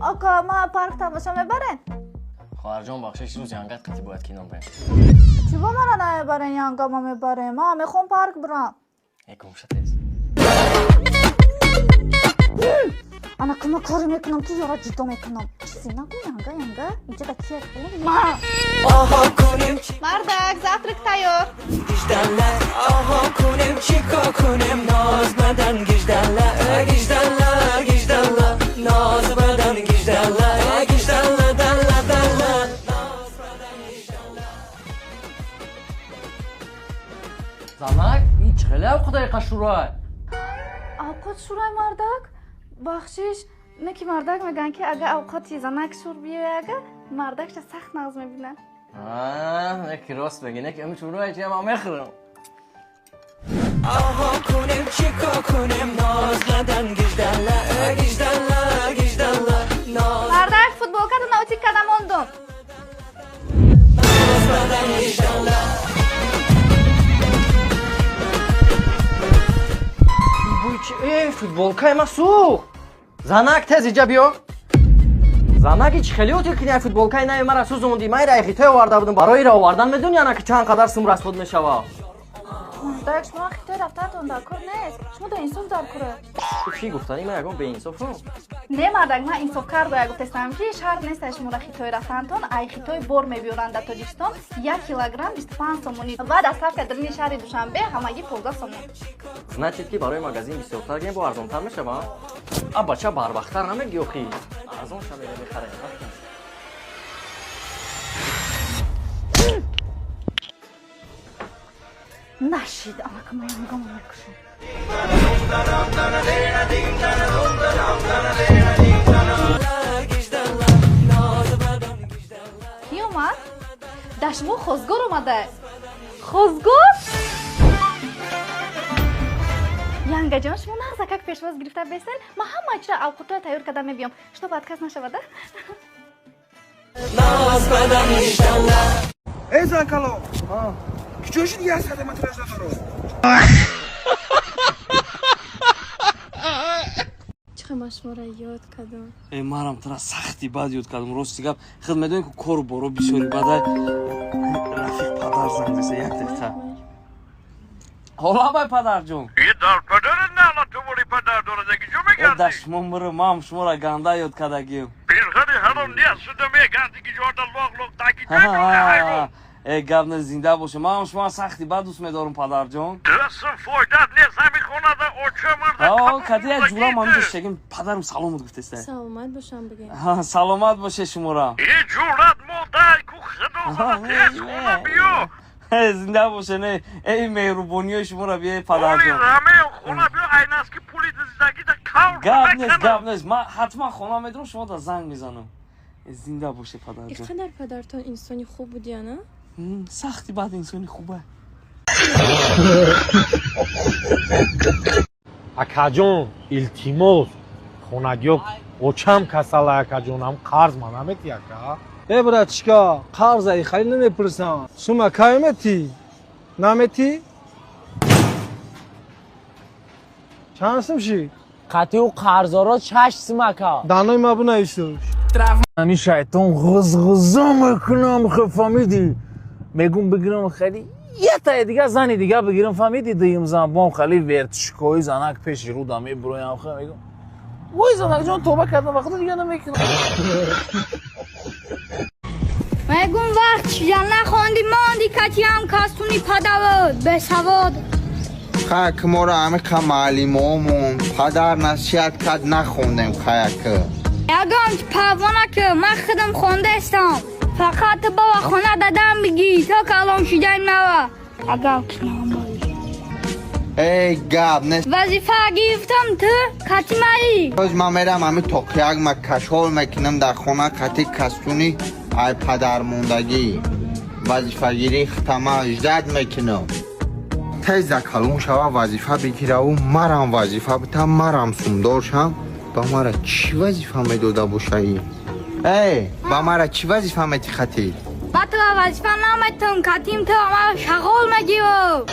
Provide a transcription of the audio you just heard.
Ака, ма парк тамошо мебарен? Хоҳарҷон, бахшиш, рӯз янгат қатӣ бояд кино бирем. Чӣ бо мара намебарен, янга ма мебарем? Ма мехоҳам парк бирам. Э, гумша тез. Ана кума коре мекунам, ки ёра ҷудо мекунам. Чизе нагу, янга, янга. Инҷа да кия? Ма. Мардак, завтрак тайёр. آها کنیم چیکا کنیم ناز بدن گیجدلا گیجدلا گیجدلا ناز بدن گیجدلا گیجدلا دلا دلا. Занак, ин чӣ хеле авқудаи қашурай? Авқот шурай, мардак? Бахшиш, не ки мардак мегӯянд, ки агар авқоти занак шур биёяга, мардакша сахт нағз мебинад. Не ки рост мегӣ, не ки ами шурай чи ман мехӯрам. آها کنیم چیکا کنیم ناز بدن گیجدلا گیجدلا گیجدلا ناز Мардак, футболката наутик карда мондум. بدن گیجدلا. Бӯи чи? Э, футболкаи ма сӯхт! Занак, тез иҷа биё. Занаки, чӣ хеле утил кини, футболкаи нави мара сӯзондӣ? Ман ира хитой оварда будам. Барои ира овардан медони, ана ки чанд қадар сум расход мешавад? Мардак, шумо хитой рафтаатон дар кор нест, шумо да инсоф дар кора. Чӣ гуфтани? Ман ягон беинсофам? Не, мардак, ман инсофкар бояд гуфтестам, ки шарт нест шуморо хитой рафтаантон. Ай хитой бор мебиёранд дар Тоҷикистон, 1 килограмм 25 сомонӣ ва доставка дарини шаҳри Душанбе ҳамагӣ 15 сомон. Значит, ки барои магазин бисёртар гирем, бо арзонтар мешава. А бача барвақттар намегӣ, охи арзон ша мере мехарем. Рафтем. Нашид, анака ма янгама мекушам. گیجدلا ناز بدن گیجدلا. Кӣ омад? Дар шумо хозгор омада. Хозгор? Янгаҷон, шумо нағзакак пешвоз гирифта бесен, ман ҳама чиро авқотро тайёр карда мебиём, чтобы отказ нашавада. ناز بدن گیجدلا. эй занкало, куҷо шуд як саде метраж надору? Чӣ ма шуморо ёд кардам. Э, марам тара сахти бад ёд кардам. Рости гап, худ медонӣ, ку кору боро бисёри бадай. Рафиқ падар занг зеса, як дақиқа. Ҳолабай, падарҷон. Дар падари налатувори падар дорадаги ҷо Э, мегарди? дар шумо мурам, мам шуморо ганда ёд кардагим. Пирхари ҳаром нест шуда мегарди, ки ҷода лоқ лоқ таги ҷо. Э, гап не, зинда боше. Мам шумо сахти бад дӯст медорам, падарҷон. Дастам фоидат нест, ҳами хонада оча марда. О, кади як ҷурам ҳаминҷо шегим, падарам саломат гуфтеста. Саломат бошам бигем. Саломат боше шуморо. Э, ҷурат модай ку, худо зада, тез хона биё. Э, зинда боше. Не, эй, меҳрубониҳои шуморо бие, Оли падарҷон. раме хона биё, айнас ки пули зиндагида кавр. Гап нест, гап нест, ман ҳатман хона медурам, шумо да занг мезанам. Э, зинда боше, падарҷон. Иқадар падартон инсони хуб буди, ана? Сахти бад инсони хуба. Акаҷон, илтимос, хонагиё очам касала, акаҷон, ам қарз ма намети, ака? Э, братишка, қарза ихали намепурсам. Сума кай метӣ? Наметӣ? Чанд сум шид? Қатъиу қарзоро чашт сум, ака. Данои ма бинависуш. Ами шайтон ғузғузо мекунам, хе фаҳмидӣ, мегум бигирам, хеле ятае дига зани дига бигирам, фаҳмидӣ, дуюм зан бом, хеле вертишкои занак пеши руда мебуроям, хе мегум: вой, занакҷон, тоба кардам, ва худо дига намекунам. Мегум вақт шида нахонди, монди катиам кастуни падавод бесавод. Хак моро ҳамиқа маълимомон падар насиҳат кард, нахондем, хаяк. Ягон парвона ки ман худам хондаистам, фақат ту бова хона дадам бигӣ то калон шидан мава, агар ки наомадӣ. Эй, гап нест. Вазифа гирифтам, ту кати маӣ. Боз ман мерам, ҳами тоқияк ма кашол мекунам дар хона, қати кастуни ай падармондагӣ вазифагирӣ хитама ждать мекунам. Теза калон шава, вазифа бигираву марам вазифа битам, марам сумдор шам. Ба мара чӣ вазифа медода бошаи? Эй, ба мара чӣ вазифа мети, хати? Ба ту вазифа наметум, катим ту ама шағол мегирам.